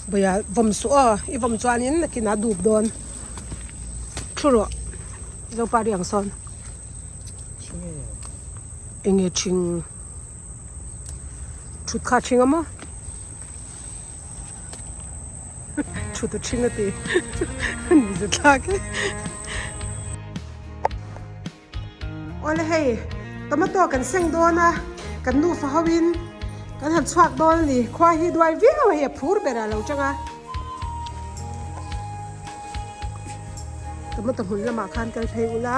Bawia vawm suh aw, i vawm chuanin nakinah a dup dawn. Thu rawh, Zopa riang sawn. Enge ṭhing? Ṭhut kha a ṭhing a maw? Ṭhut a ṭhing a ti. Ni zathlak e. Awle hei, tomato kan seng dawn a, kan nufa ho in kan han chhuak dawn a ni. Khua hi duai viau a hei a phur ber a lo chang a. Tomato hmun lamah khan kal phei ula.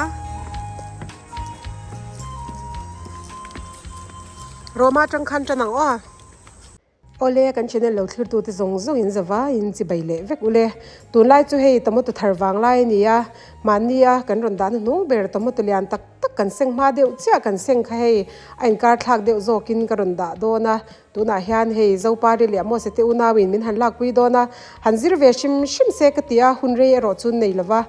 Roma atang khan tan ang aw. Awle, kan channel lo thlir tute zawng zawng in zava in chibai leh vek ule. Tunlai chu hei tomato thar vang lai a ni a, mahni a kan rawn dahna hnung ber tomato lian tak tak kan seng hma deuh chiah kan seng kha hei a inkar thlak deuh zawkin ka rawn dah dawn a. Tunah hian hei Zopari leh Amose te unauin min han lakpui dawn a, han zir ve hrim hrim se ka ti a, hun rei erawh chu nei lova.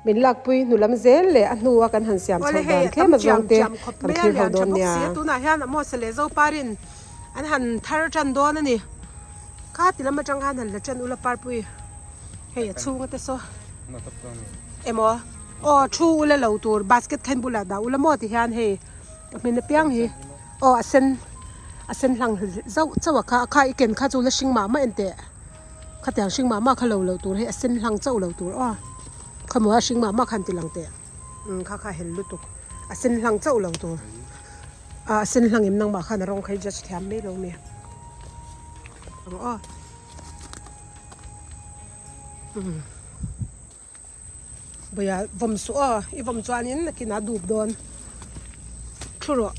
Min lakpui hnu lam zel leh a hnua kan han siam chhoh dan tlem a zawng te kan thlir ho dawn nia. Tunah hian Amose leh Zoparin an han thar tan dawn a ni. Kha ti lam atang khan han la tan ula parpui hei a chhunga te saw emaw aw thu ula lo tur basket khan bulah dah ula maw ti hian hei a hmin apiang hi aw a sen a sen hlang zauh chauh a kha a kha i ken kha chu la hring mah mah en teh. Khatiang hring mah mah kha lo loh tur hei a sen hlang chauh lo tur aw khawmaw a hring mah mah khan ti lang teh umm kha kha hel lutuk a sen hlang chauh lo tur ah a sen hlang em nangmah khan a rawng kha i judge thiam mai lo mi ang aw umm bawia vawm suh aw i vawm chuanin nakinah a dup dawn thu rawh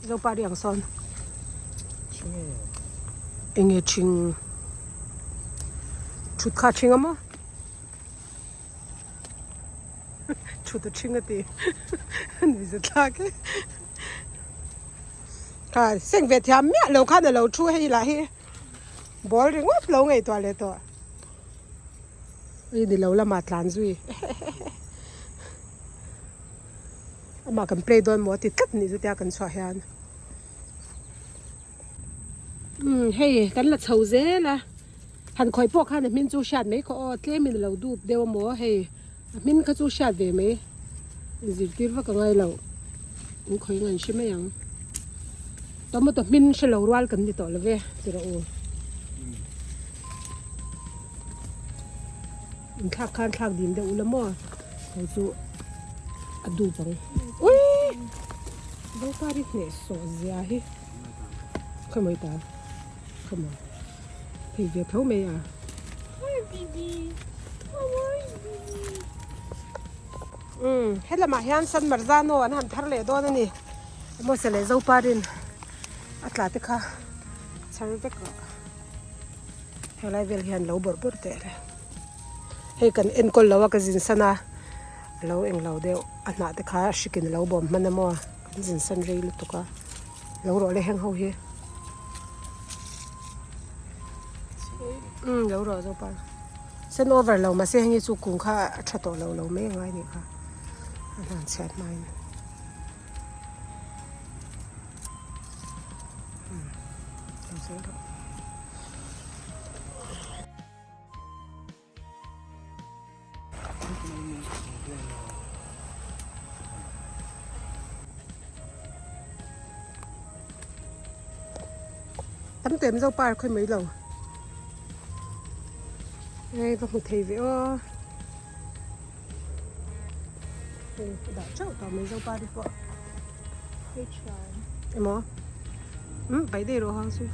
zopa riang sawn enge ṭhing ṭhut kha a ṭhing a maw ṭhut a ṭhing a ti ni zathlak e kha seng ve thiam miah lo khan a lo thu hei lah hi ball ringawt lo ngaihtuah leh tawh. Ui ni lo lamah tlan zui amah kan play dawn maw ti tlat nih chutia kan chhuah hian umm hei kan la chho zel a han khawih pawh khan a hmin chu hriat mai khaw aw tlem in a lo dup deuh a maw hei a hmin kha chu hriat ve mai inzirtir vak a ngai lo in khawih ngan hre mai ang. Tomato hmin hre lo rual kan ni tawh lo ve ti rawh u. In thlak khan thlak dim deuh ula maw ho chu a dup ang. Ui! Zopari hneh sawh zia hi. Khawi mawi ta. Come on. Thei ve tho mai a. Umm helamah hian San Marzano an han thar leh dawn a ni. Mose leh Zoparin a tla te kha chhar vek rawh. Helai vel hian lo bawrh bawrh teh le. Hei kan enkawl lo a ka zin san a, a lo englo deuh a hnah te kha hrikin a lo bawm hman a maw kan zin san rei lutuk a. Lo rawh le heng ho hi. Umm lo rawh Zopa. Sen over lo mahse heng hi chu kung kha a tha tawh lo lo mai angai nih kha a hlan chhiat hmain. Tam tem zo par khawi mai lo hei va hmu thei ve aw hei a dah teuh tawh mai zo par te pawh emaw umm paih daih rawh hang chu.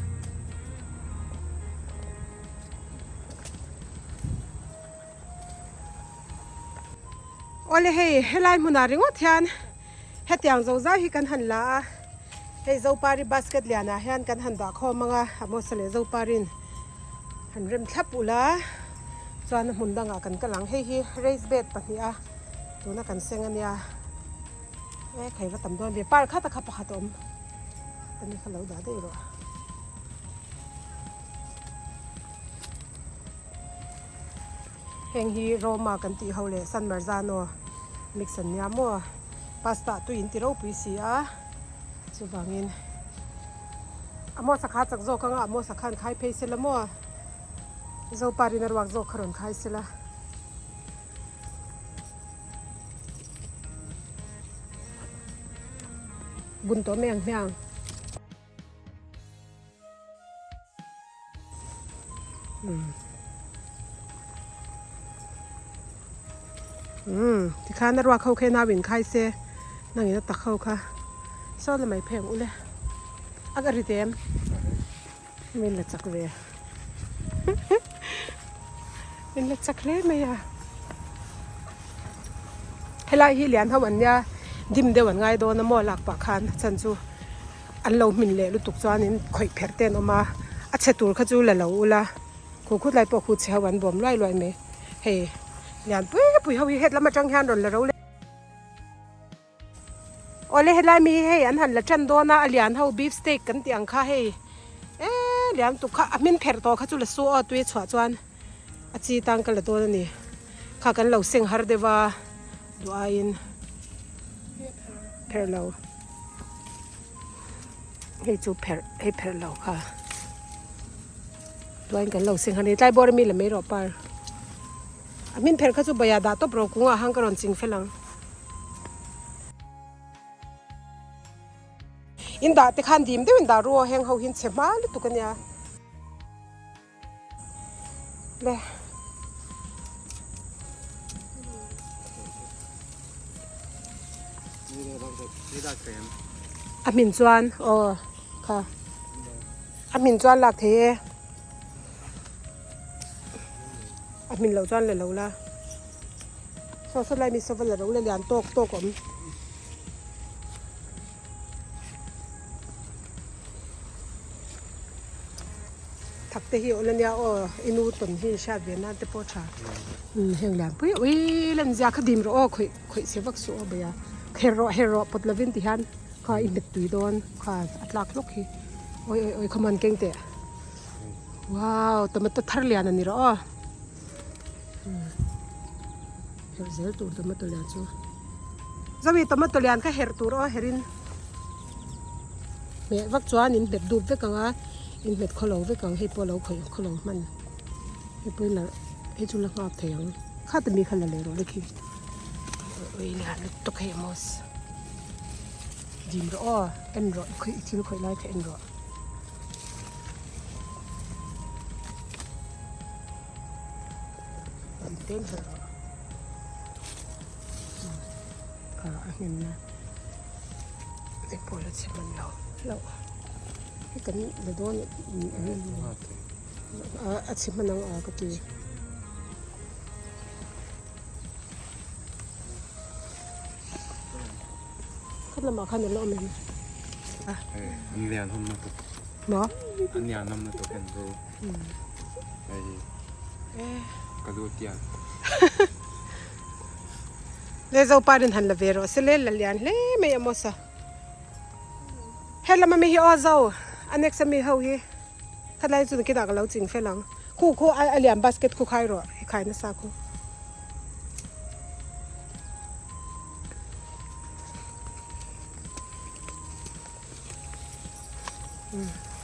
Awle hei helai hmunah ringawt hian hetiang zo zau hi kan han la a, hei Zopari basket lianah hian kan han dah khawm ang a, Amosa leh Zoparin han rem thlap ulh a, chuan a hmun dangah kan kal ang, hei hi raised bed pahniha tuna kan seng a nia, e khai va tam dawn ve, par khat a kha pakhat a awm a ni kha lo dah daih rawh. Heng hi Roma kan tih ho leh San Marzano mix an nia maw pasta tui in ti ropui si a chuvangin a maw sakha chak zawk anga a maw sakhan khai phei se la maw. Zoparin a ruak zawk kha rawn khai sela. Bun tawh mai ang hmiang. Umm tikhan a ruak ho kha nau in khai se nang in a tak ho kha sawn la mai phei ang ule a ka ri tem min la chak ve min la chak hle mai a helai hi lian ho an nia dim deuh an ngai dawn a maw lak pah khan a chhan chu. An lo hmin leh lutuk chuanin khawih pherh te an awm a, a chhe tur kha chu la lo ula, khu khut lai pawh khu chhe ho an bawm luai luai mai. Hei lian pui pui ho hi hetlam atang hian rawn la ro leh. Awle helai mi hi hei an han la tan dawn a, a lian ho beef steak kan tih ang kha hei eee lian tuk kha a hmin pherh tawh kha chu la su aw tui a chhuah chuan a chi tang ka la dawn a ni. Kha kan lo seng har deuh a duh aiin pherh lo. Hei chu pherh hei pherh lo kha tuain kan lo seng han ni tlai bawr ami la mai rawh par a hmin pherh kha chu bawih ah dah tawp rawh kungah hang ka rawn ching fel ang in dah te khan dim deuhin dah ru aw heng ho hi an chhe hma lutuk ania. Le. A hmin chuan aw kha a hmin chuan lak thei e a hmin loh chuan la lo la saw saw lai mi saw va la ro la lian tawk tawk awm. Thak te hi awlh ania aw i nu tawn hi hriat ve nan te pawh tha umm heng lian pui ui lan zia kha dim rawh aw khawih khawih che vak suh aw bawih a her rawh her rawh pawt lovin ti hian kha i hmet tui dawn kha a tlak hlawk hi awi awi awi khawman keng teh wow tomato thar lian a ni rawh aw umm herh zel tur tomato lian chu zawi tomato lian kha herh tur aw herin. Hmeh vak chuan in hmet dup vek ang a in hmet khawlo vek ang hei pawh a lo khawih khawlo hman hei pawh ila hei chu la nghak thei ang kha te mi kha la leh rawh le khi ui lian lutuk hei amos dim rawh aw en rawh i khawih i thil khawih lai kha en rawh. Dim te rawh kha a hnemna. Hei pawh la chhe hman lo hlauh hei kan la dawn a chhe hman ang a ka ti. Khat lamah khan a la awm em? An lian hawm na tuk. Maw? An lian hawm na tuk en chu. Hei ka lu tiang. Le Zopa rin han la ve rawh se le la lian hle mai a Mosa. He lama mi hi aw Zo a next a mi ho hi khatlai chu nakinah ka lo ching fel ang. Khu khu a lian basket khu khai rawh i khai nasa khu.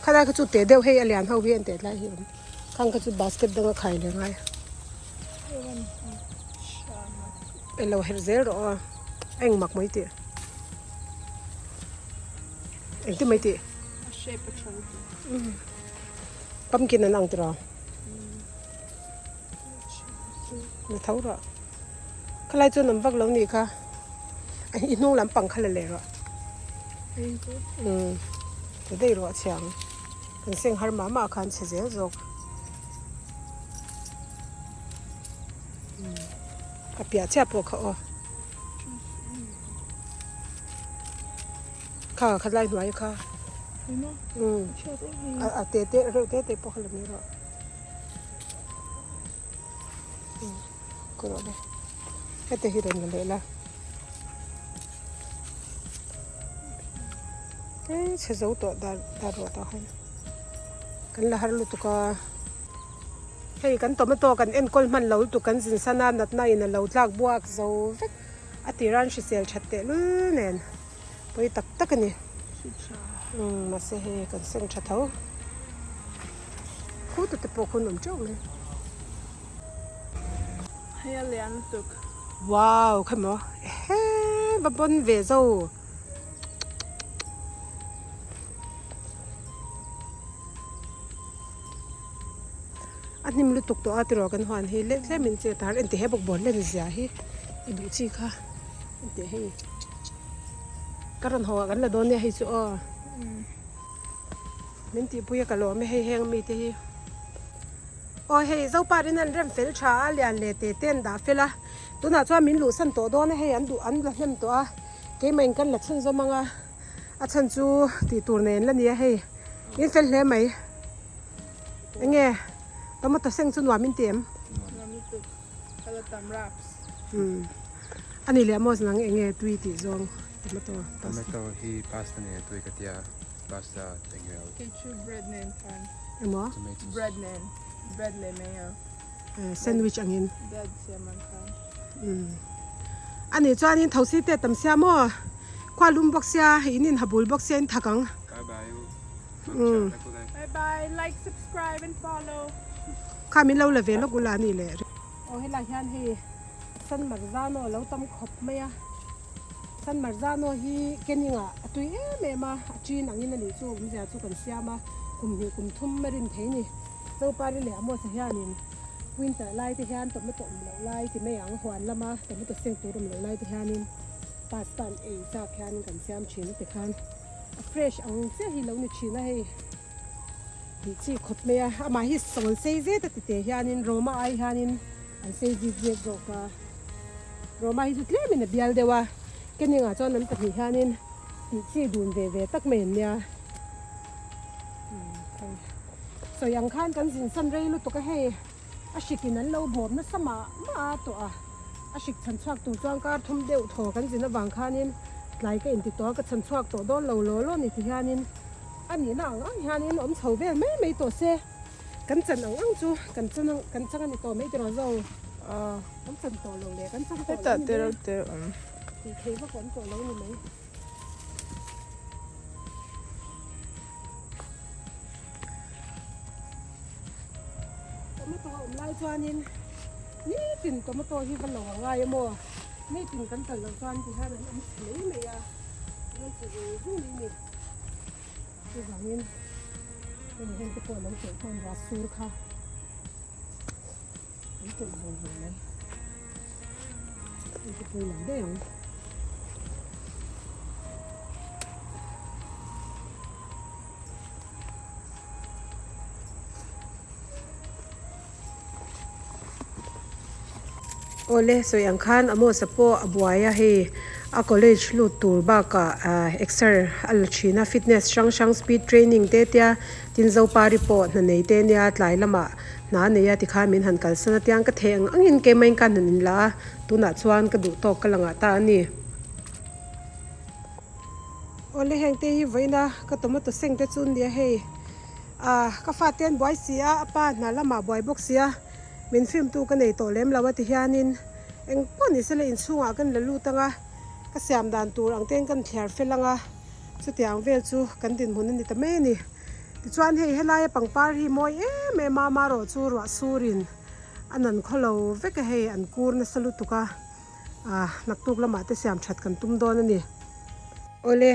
Khalai kha chu teh deuh hei a lian ho hi an teh tlai hi awm khang kha chu basket dang a khai leh ngai eng lo herh zel rawh aw a eng mak mai tih engtin mai tih pumpkin an ang tiraw la tho rawh khalai chuan awm vak lo nih kha i hnung lampang kha la leh rawh umm ta daih rawh a chhe ang kan seng har mah mah khan chhe zel zawk a piah chiah pawh kha aw kha khalai hnuai kha umm a te te reuh te te pawh kha la mai rawh. Heta hi rawn la leh la eh chhe zo tawh dar dar rawh tah hian kan la har lutuk a hei kan tomato kan enkawl hman lo lutuk kan zin san a natna in a lo tlak buak zo vek a tir a an hrisel that teh lul nen pawi tak tak a ni umm mahse hei kan seng tha tho. Khu te te pawh khu an awm teuh mai. Hei a lian lutuk. Wow kha maw ehe va pawn ve zo. A hnim lutuk tawh a tiraw kan huan hi leh tlem in che tar engti he bawkbawn len zia hi i duh chi kha engti hei ka rawn haw ah kan la dawn nia hei chu aw min tihpui a ka lawm e hei heng mite hi aw hei zopa rin an rem fel tha a lian leh te te an dah fel a tunah chuan min luhsan tawh dawn a hei an duh an la hnem tawh a keimah in kan la chhunzawm ang a. A chhan chu tih tur nen la nia hei in fel hle mai enge tomato seng chu nuam in ti em? Nuam lutuk ka la tam raps. Umm ani leh maw nang enge tui tih zawng tomato pasta. Tomato hi pasta nen a tui ka tia pasta enge lo. Kei chu bread nen khan. Emaw? Bread nen bread leh mayo. Sandwich angin. Bread siam ang khan. Umm ani chuanin thosi te tam sia maw. Khua lum bawk sia, in in ha bul bawk sia in thak ang. Bye bye u. Umm. Bye bye, like, subscribe and follow. Kha min lo la ve lawk ula ani leh. Aw helai hian hei San Marzano lo tam khawp mai a, San Marzano hi Kening ah a tui em em a, a chin angin a nih chu awmzia chu kan siam a, kum hnih kum thum a rin thei ni. Zopari leh Amos-a hianin winter lai te hian tomato awm loh lai ti mai ang, huan lama tomato seng tur awm loh lai te hianin pasta an ei chak hianin kan siam thin a tikhan a fresh ang chiah hi lo ni thin a hei tih chi khawp mai a, amah hi sawn sei zet a ti teh hianin Roma ai hianin an sei zit zet zawk a, Roma hi chu tlemin a bial deuh a, keningah chuan an pahnih hianin tih chi dun ve ve tak mai an nia. Sawi ang khan kan zin san rei lutuk a hei a hrik in an lo bawm nasa mah mah a tawh a a hrik chhan chhuak tur chuan kar thum deuh thaw kan zin avang khanin tlai ka inti tawh a ka chhan chhuak tawh dawn lo law law ni ti hianin a nihna ang ang hianin awm chho vel mai mai tawh se kan chan ang ang chu kan chan ang kan chang a ni tawh mai tiraw zo kan chan tawh lo leh kan chang tawh lo ni mai tih thei vak awm tawh lo ni mai. Tomato a awm lai chuanin nitin tomato hi va lo a ngai a maw nitin kan kal loh chuan ti hian an awm chhe mai mai a an awm chhe zung zung mai a ni chuvangin hemi heng te pawh lo teuh khan ruah sur kha an teuh vawng vawng mai hei te pawh i lang daih ang. Awle sawi ang khan Amos-a pawh a buai a hei a college lut tur bakah ahh exer a la thin a fitness hrang hrang speed training te tia tin Zopari pawh hna nei te nia tlai lamah hna a nei a tikhan min han kalsan a tiang ka thei ang angin keimah in ka han inla a tunah chuan ka duh tawk ka la ngah ta a ni. Awle heng te hi vawiina ka tomato seng te chu nia hei ah ka fate an buai si a a pa hna lamah buai bawk si a min film tu ka nei tawh lem lo a ti hianin eng pawh ni sela inchhungah kan la lut ang a ka siam dan tur ang ten kan thliar fel ang a chutiang vel chu kan dinhmun a ni ta mai a ni tichuan hei helaia pangpar hi mawi em em a amaherawh chu ruah surin a nan khawlo vek a hei an kur nasa lutuk a. Ah naktuk lamah te siam that kan tum dawn a ni. Awle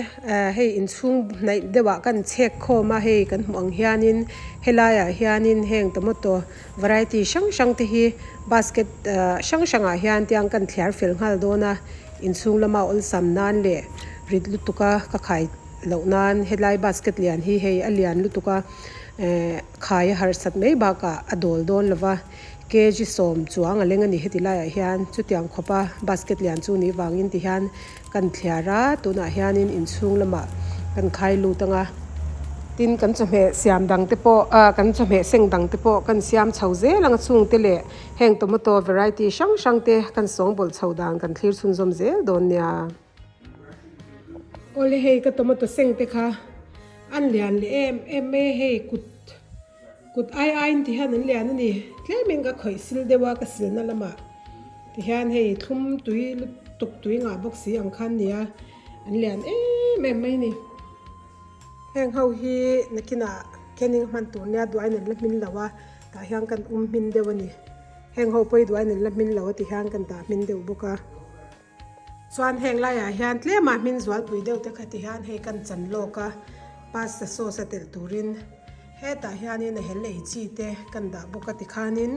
hei inchhung hnaih deuhah kan chhek khawm a hei kan hmuh ang hianin helaiah hianin heng tomato variety hrang hrang te hi basket hrang hrangah hian tiang kan thliar fel nghal dawn a inchhung lama awlsam nan leh rit lutuk a ka khai loh nan helai basket lian hi hei a lian lutuk a khai a harsat mai bakah a dawl dawn lova. Kg sawm chuang a leng a ni heti laiah hian chutiang khawpa basket lian chu nih vangin ti hian kan thliar a tunah hianin inchhung lamah kan khai lut ang a tin kan chawhmeh siam dang te pawh ah kan chawhmeh seng dang te pawh kan siam chho zel ang a chhungte leh heng tomato variety hrang hrang te kan sawngbawlh chho dan kan thlir chhunzawm zel dawn nia. Awle hei ka tomato seng te kha an lian leh em em mai a hei kut. Kut ai aiin ti hian an lian a ni. Tlemin ka khawih sil deuh a, ka silna lamah ti hian hei thlum tui lutuk tui ngah bawk si ang khan nia, an lian em em mai a ni. Heng ho hi nakinah canning hman tur nia duain an la hmin lo a, tah hian kan um hmin deuh a ni. Heng ho pawi duh aiin an la hmin lo a ti hian kan dah hmin deuh bawk a. Chuan heng laiah hian tlema hmin zualpui deuh te kha ti hian hei kan chan lawk a, pasta sauce a telh turin hetah hianin a hel ei chi te kan dah bawk a tikhanin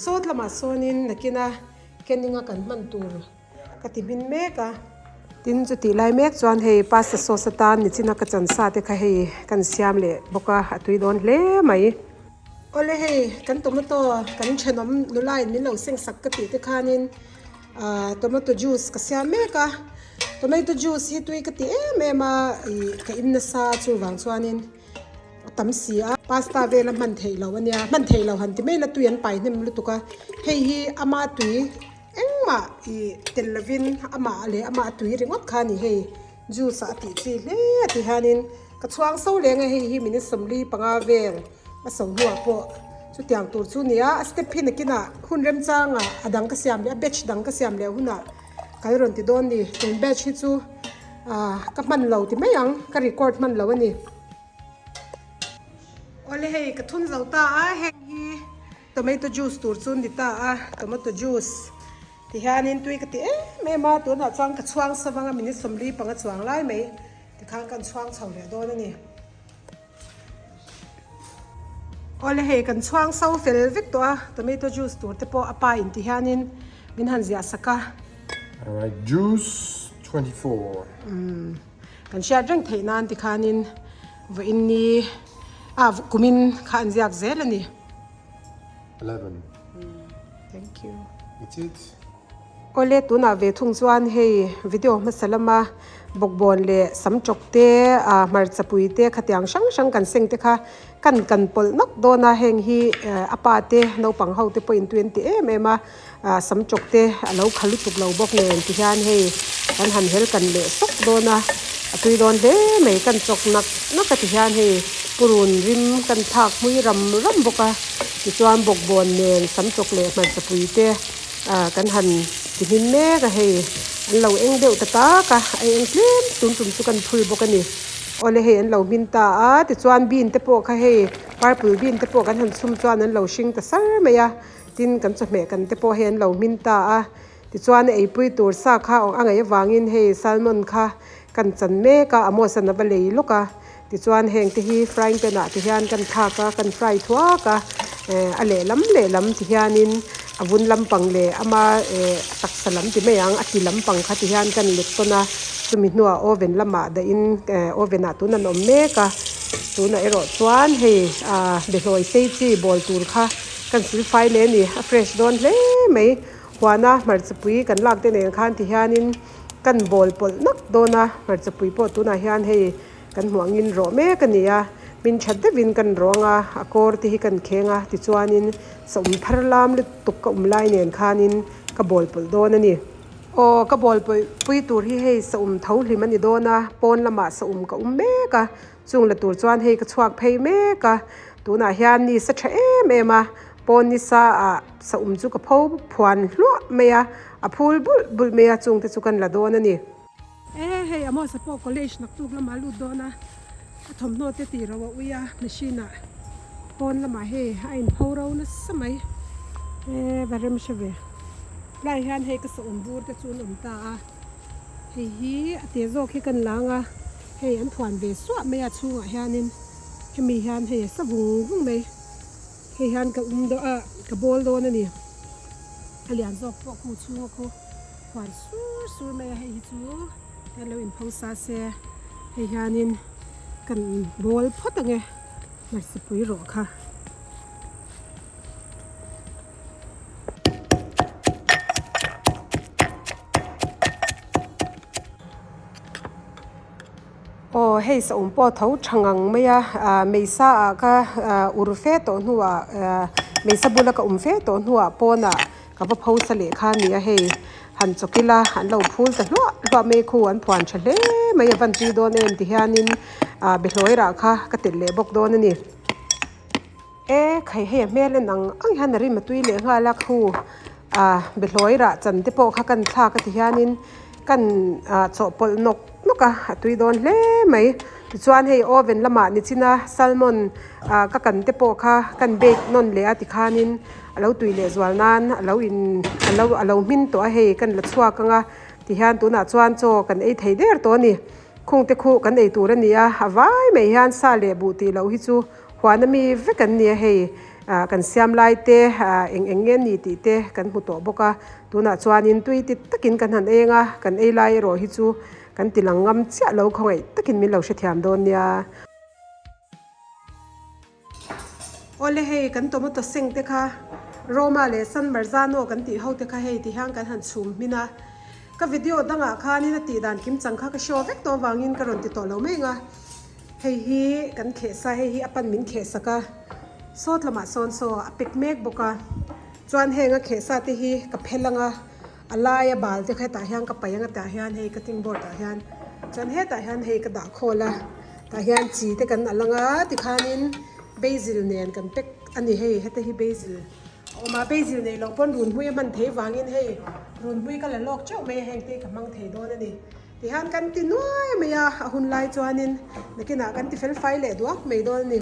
sawt lamah sawnin nakina canning a kan hman tur ka ti hmin mek a. Tin chutih lai mek chuan hei pasta sauce atan nichina ka chan sa te kha hei kan siam leh bawk a, a tui dawn hle mai. Awle hei kan tomato kan thenawm nula in min lo seng sak ka tih te khanin ahh tomato juice ka siam mek a tomato juice hi tui ka ti em em a ih ka in nasa chuvang chuanin a tam si a pasta vel a hman theih loh ania hman theih loh han ti mai ila tui an pai hnem lutuk a hei hi ama tui engmah ih tel lovin amah leh amah tui ringawt kha a ni hei. Juice ah a tih chi hle a ti hianin ka chhuang so leng a hei hi minute 45 vel a so hnuah pawh chutiang tur chu nia a step hi nakinah hun remchangah a dang ka siam leh a batch dang ka siam leh hunah kal rawn ti dawn ni tun batch hi chu ah ka hman lo ti mai ang ka record hman lo a ni. Awle hei ka thun zo ta a heng hi tomato juice tur chu ni ta a tomato juice. Tihianin tui ka ti em em a, tunah chuan ka chhuang sa vang a minute 45 chuang lai mai tikhan kan chhuang chho leh dawn a ni. Awle hei kan chhuang so fel vek tawh a, tomato juice tur te pawh a pa in tihianin min han ziah sak a. Alright, juice 24. Umm, kan hriat reng theih nan tikhanin vawiin ni ah kumin kha an ziak zel a ni. 11. Thank you. That's it. Awle tunah ve thung chuan hei video hmasa lama bawkbawn leh sam chawk te ah hmarcha pui te khatiang hrang hrang kan seng te kha kan kan pawlh nawk dawn a heng hi a pa te naupang ho te pawh in tui an ti em em a ah sam chawk te a lo kha lutuk lo bawk nen ti hian hei kan han hel kan leh sawk dawn a a tui dawn hle mai kan chawk nak nak a ti hian hei purun rim kan thlak hmui ram ram bawk a. Tichuan bawkbawn nen sam chawk leh hmarcha pui te ah kan han ti hmin mek a hei an lo eng deuh ta tak a a eng tlem tum tum chu kan phul bawk a ni. Awle hei an lo hmin ta a tichuan bean te pawh kha hei purple bean te pawh kan han chhum chuan an lo hring ta sar mai a tin kan chawhmeh kan te pawh hei an lo hmin ta a tichuan a eipui tur sa kha a ngaih avangin hei salmon kha kan chan mek a a mawsan a va lei lawk a. Tichuan heng te hi frying pan ah te hian kan thlak a, kan fry thuak a, eh a lehlam lehlam ti hianin a vun lampang leh ama eh a taksa lam ti mai ang a ti lampang kha ti hian kan let tawn a, chumi hnuah oven lamah dahin eh oven ah tun an awm mek a, tunah erawh chuan hei ah behlawi sei chi bawl tur kha kan sil fai leh a ni, a fresh dawn hle mai, huana hmarcha pui kan lak te nen khan ti hianin kan bawl pawlh nak dawn a, hmarcha pui pawh tunah hian hei. Kan hmuh angin rawh mek a ni a, min that deuhin kan rawng a, a kawr te hi kan kheng a, tichuanin sawm thar lam lutuk ka um lai nen khanin ka bawl pawlh dawn a ni. Aw, ka bawl pawlh pui tur hi hei sawm tho hlim a ni dawn a, pawn lamah sawm ka um mek a, chung la tur chuan hei ka chhuak phei mek a, tunah hian ni sa tha em em a, pawn ni sa ah sawm chu ka pho phuan hluah mai a, a phul bulh bulh mai a, chung te chu kan la dawn a ni. E hei Amos a pawh college naktuk lamah a lut dawn a, a thawmhnaw te tih ro a ui a machine ah pawn lamah hei a in pho ro nasa mai e va rem hre ve. Tlai hian hei ka sawm bur te chu an awm ta a, hei hi a te zawk hi kan lang a, hei an phuan ve suah mai a chhungah hianin hemi hian hei a sa vung vung mai, hei hian ka um dawn a ka bawl dawn a ni, a lian zawk pawh khu chhunga khu. Huan sur sur mai a hei hi chu kan lo inpho sa se hei hianin kan bawl phawt ang e hmarchapui rawh kha. Aw hei saum pawh tho tha ngang mai a ah meisa ah ka ah ur fe tawh hnuah ah meisa bula ka um fe tawh hnuah pawnah Ka va pho sa leh kha nia hei, han chawk ila an lo phul ta hluah hluah mai khu an phuan tha hle mai a van tui dawn em ti hianin ah behlawi rah kha ka telh leh bawk dawn a ni. E khai hei a hmel en ang ang hian a rim a tui leh nghal a khu ah behlawi rah chan te pawh kha kan thlak a ti hianin kan ah chawhpawlh nawk nawk a a tui dawn hle mai. Tichuan hei oven lamah nichina salmon ah ka kan te pawh kha kan bake nawn leh a tikhanin. A lo tui leh zual nan a lo in a lo a lo hmin tawh a hei kan la chhuak ang a tihian tunah chuan chaw kan ei thei der tawh a ni. Khung te khuh kan ei tur a ni a, a vai mai hian sa leh buh tih loh hi chu huan ami vek an ni a hei ah kan siam lai te ah eng eng nge ni tih te kan hmu tawh bawk a tunah chuanin tui ti takin kan han eng a kan ei lai erawh hi chu kan ti lang ngam chiah lo khawngaih takin min lo hrethiam dawn nia. Awle hei kan tomato seng te kha Roma leh San Marzano kan tih ho te kha hei ti hian kan han chhum hmin a, ka video dangah khanin a tih dan kim chang kha ka show vek tawh avangin ka rawn ti tawh lo mai ang a, hei hi kan kheh sa hei hi a pan min kheh sak a, sawt lamah sawn saw a pek mek bawk a, chuan heng a kheh sa te hi ka phel ang a, a laia bal te kha hetah hian ka paih ang a tah hian hei cutting board ah hian chuan hetah hian hei ka dah khawl a. Tah hian chi te kan alh ang a tikhanin basil nen kan pack a ni hei heta hi basil a awm a basil neih loh pawn runhmui a hman theih vangin hei runhmui ka la lawk teuh mai a heng te hi ka hmang thei dawn a ni tihian kan ti nuai mai a a hun lai chuanin nakinah kan ti fel fai leh duak mai dawn a ni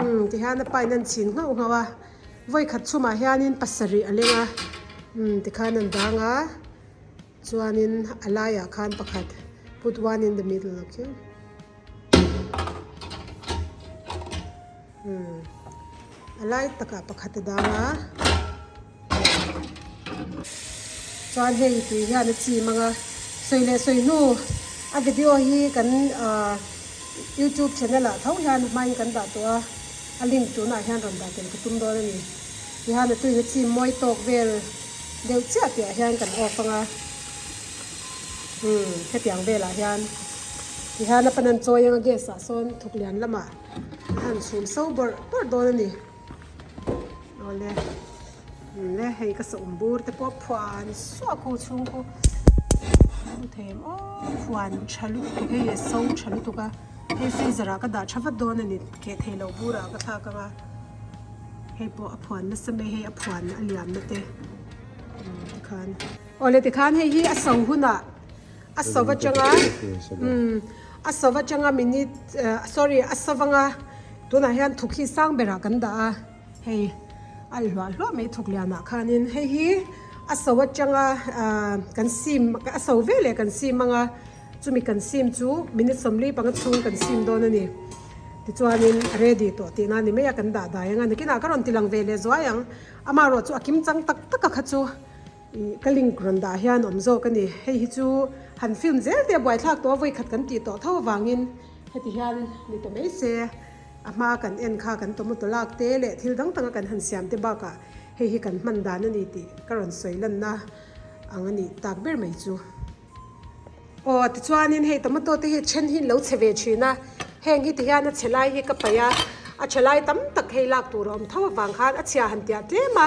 umm tihian a pine an chhin nghauh nghauh a vawikhat chhumah hianin pasarih a leng a umm tikhan an dang a. Chuanin a laiah khan pakhat put one in the middle okay umm a lai takah pakhat a dang a chuan hei tui hian a chim ang a sawi leh sawi hnu a video hi kan ah youtube channel ah tho hian hmain kan dah tawh a a link tunah hian rawn dah tel ka tum dawn a ni tihian a tuina chim mawi tawk vel. Deuh chiah piah hian kan off anga umm hetiang velah hian tihian a pan an chawi anga gas ah sawn thuk lian lamah a han chhum so bawrh bawrh dawn a ni awle le hei ka sawm bur te pawh phuan suah khu chhung khu hmu thei em aw phuan tha lutuk hei a so tha lutuk a hei freezer ah ka dah tha vat dawn a ni keh thei lo burah ka thlak anga. Hei pawh a phuan nasa mai hei a phuan a liam na te tikhan awle tikhan hei hi a so hunah a so atanga umm a so atanga minute sorry a so anga tunah hian thuk hi sang berah kan dah a hei a hluah hluah mai thuk lianah khanin hei hi a so atanga ah kan sim a so veleh kan sim anga. Chumi kan sim chu minute 45 chhung kan sim dawn a ni. Tichuanin a ready tawh tihna a ni mai a, kan dah dai ang a. Nikinah ka rawn ti lang ve leh zuai ang. Amaherawh chu a kim chang tak tak a kha chu ih ka link rawn dah hian awm zawk a ni. Hei hi chu han film zel te a buaithlak tawh a, vawikhat kan tih tawh tho avangin heti hian ni ta mai se. A hma kan en kha kan tomato lak te leh thil dang danga kan han siam te bakah hei hi kan hman dan a ni tih ka rawn sawi lanna ang a nih tak ber mai chu. Aw tichuanin hei tomato te hi then hi an lo chhe ve thin a, heng hi tihian a chhe lai hi ka paih a, a chhe lai tam tak hei lak tur a awm tho avang khan a chhia han tiah tlem a,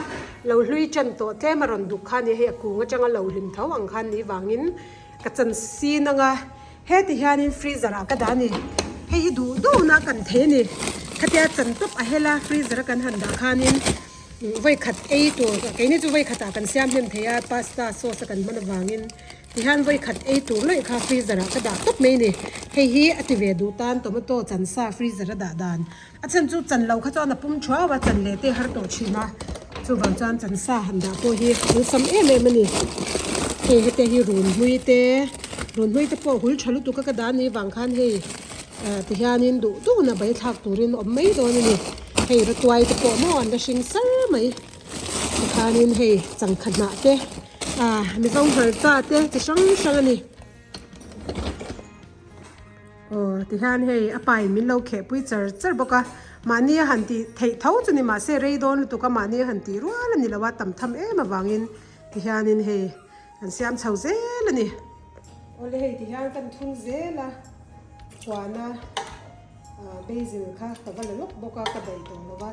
lo hlui tan tawh tlem a rawn duk kha nia hei a kung atanga lo hlim tho ang khan ni vangin ka chan sin ang a, heti hianin freezer ah ka dah a ni, hei hi duh duh na kan thei a ni, khatia chan tawp a hel a freezer a kan han dah khanin. Vawikhat ei tur, keini chu vawikhatah kan siam hnem thei a, pasta sauce a kan hman avangin tihian vawikhat ei tur lawih kha freezer ah ka dah tawp mai a ni. Hei hi a ti ve duh tan tomato chan sa freezer a dah dan. A chhan chu chan lo kha chuan a pum thuau a, chan leh te har tawh thin a, chuvang chuan chan sa han dah pawh hi awlsam em em a ni. Hei hete hi runhmui te, runhmui te pawh hul tha lutuk a ka dah anih vang khan hei. Tihianin duh duhna bai thlak turin awm mai dawn a ni. Hei ratuai te pawh maw an la hring sar mai. Tikhanin hei changkha hnah te ah Mizo hmarcha te chi hrang hrang a ni. Aw tihian hei a pa in min lo kheh pui char char bawk a. Mahni a han tih theih tho chu ni mahse rei dawn lutuk a mahni a han tih rual a ni lo a tam tham em avangin tihianin hei Kan siam chho zel a ni. Awle hei ti hian kan thun zel a, chuana basil kha ka va la lawk bawk a, ka daih tawh lo va.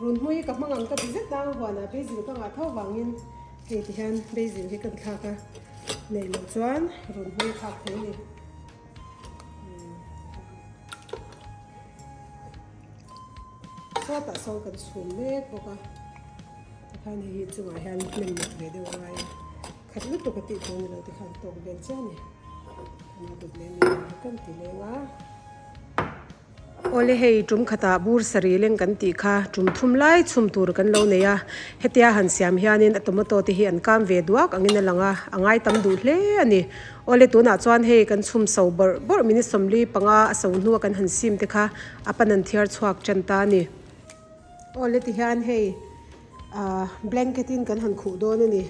Runhmui ka hmang ang ka ti zet a, huanah basil ka ngah tho vangin hei ti hian basil hi kan thlak a, neih loh chuan runhmui a thlak thei a ni. Sawtah sawn kan chhum mek bawk a, tikhan hei hi chungah hian hnem mak ve deuh a ngai a, khat lutuk a tih tur ni lo tikhan tawk vel chiah a ni. Kan a dawt leh mi ang hi kan ti leng a. Awle hei tum khatah bur sarih leng kan tih kha tum thum lai chhum tur kan lo nei a, hetia han siam hianin a tomato te hi an kam ve duak angin a lang a, a ngai tam duh hle a ni. Awle tunah chuan hei kan chhum so bawrh bawrh minute 45 a so hnua kan han sim te kha a pan an thiar chhuak tan ta a ni. Awle ti hian hei ah blanket in kan han khuh dawn a ni.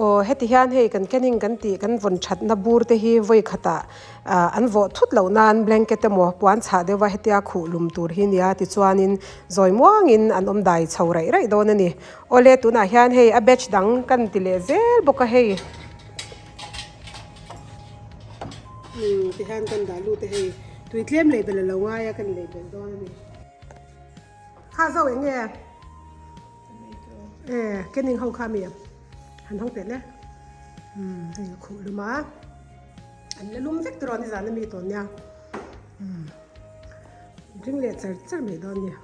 Aw heti hian hei kan canning kan tih kan vawn thatna bur te hi vawi khatah ah an vawh thut loh nan blanket emaw puan chhah deuh a hetia khuh lum tur hi nia tichuanin zawi muangin an awm dai chho raih raih dawn a ni. Awle tunah hian hei a batch dang kan ti leh zel bawk a hei. Umm ti hian kan dah lut a hei tui tlem lei belh a lo ngai a kan lei belh dawn a ni. Kha zo eng nge? E kening ho kha mi han hawng teh le. Umm hei a khuh lum a an la lum vek tiraw nizan ami tawn nia. Umm ring leh char char mai dawn nia.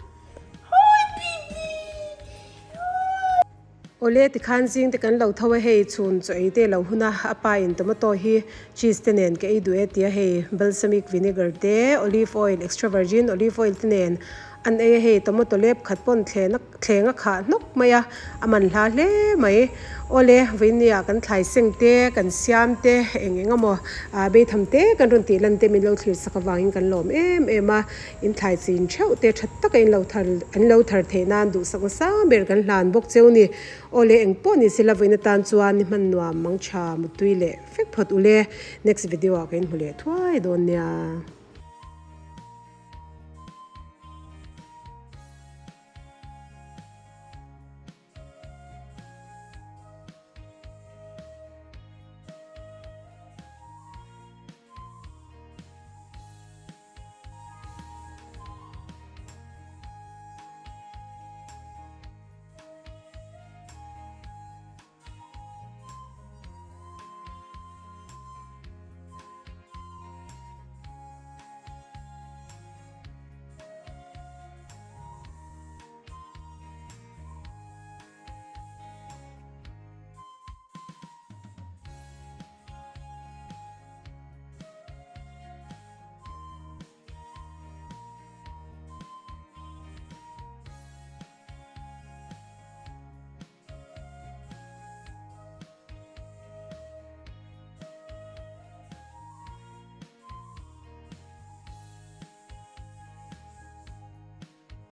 Awle tikhan zing te kan lo tho a hei chhun chaw ei te lo hun a a pa in tomato hi cheese te nen ka ei duh e tia hei balsamic vinegar te olive oil extra virgin olive oil te nen an ei a hei tomato lep khat pawn thleng thleng a khah hnawk mai a a man hla hle mai awle vawinia kan thlai seng te kan siam te eng eng emaw ah beitham te kan rawn tih lan te min lo thlir sak avangin kan lawm em em a. In thlai chin theuh te tha taka in lo thar an lo thar theih nan duhsak nasa ber kan hlan bawk cheu ni. Aw le eng pawh ni sela vawiin atan chuan ni hman nuam mang tha mutui leh fek phawt ule. Next video ah ka inhmu leh thuai dawn nia.